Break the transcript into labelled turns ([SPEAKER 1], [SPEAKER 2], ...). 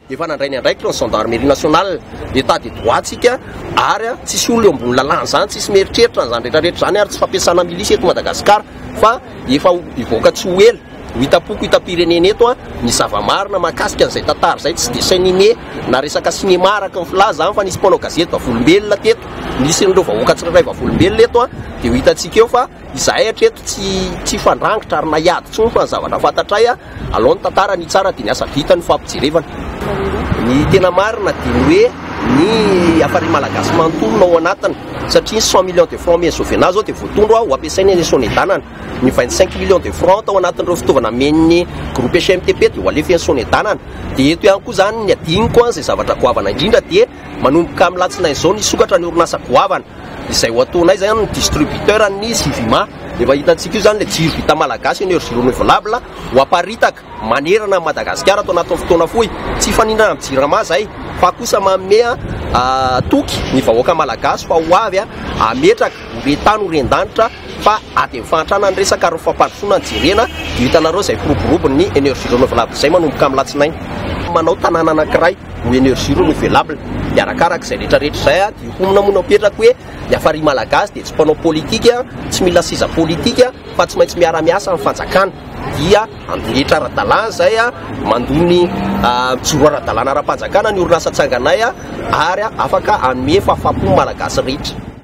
[SPEAKER 1] Efa nandray ny andraikitra ny gendarmerie nationale, Etat de droit tsika ary tsisy olona eo ambony lalàna izany, tsisy mieritreritra an'izany rehetra rehetra izany ary tsy fampiasana milisy eto Madagascar fa efa hivoaka tsy ho ela, ho hitam-poko hitam-pirenena eto ny zava-marina mahakasika an'izay tantara izay, tsy dessin animé na resaka cinéma araka ny filaza izany fa nisy mpanao gazety vavolombelona teto, nisy an'ireo vahoaka tsirairay vavolombelona eto dia ho hitantsika eo fa izahay hatreto tsy tsy hifandrangitra ary na hiady intsony fa ny zavatra fantatray Alao ny tantara ny tsara dia ny asa vita no fampijerevana. Ny tena marina dia ny hoe ny hafari malagasy manontolo no ao anatiny satria ny 100 millions de francs omen'i Sovena zao dia voatondro ho ampiasaina eny Sonedanana. Ny 25 millions de francs tao anatin'ireo fitaovana omen'ny groupe HMTP dia ho alefa eny Sonedanana. Dia eto ihany koa izany ny adinoko izay zavatra goavana indrindra dia manomboka amin'ny latsinainy izao nisokatra ny orinasa goavana. Izay ho ataonay zany ny distributeur ny Zivima. Efa hitantsika io zany le jiro vita malagasy energie renouvelable ho aparitaka manerana an'i Madagasikara ato anatin'ny fotoana fohy. Tsy hifaninana amin'ny Jirama zay fa kosa manome toky ny vahoaka malagasy fa ho avy hametraka ho ren-tany ho ren-danitra fa ady amin'ny fahantrana ny resaka ary ny fampandrosoana no jerena dia hitanareo izay firoborobon'ny energie renouvelable izay manomboka amin'ny latsinainy. Manao tanàna anankiray. ho energie renouvelable dia arakaraka izay rehetra rehetra izay dia honina moa no apetrako hoe ny hafari malagasy dia tsy mpanao politika, tsy mila seza politika fa tsy maintsy miara-miasa amin'ny fanjakana dia handoa hetra ara-dalàna izay, mandoa ny mijoro ara-dalàna ara-panjakana ny orinasa atsanganay ary afaka hanome fahafaham-po ny malagasy rehetra.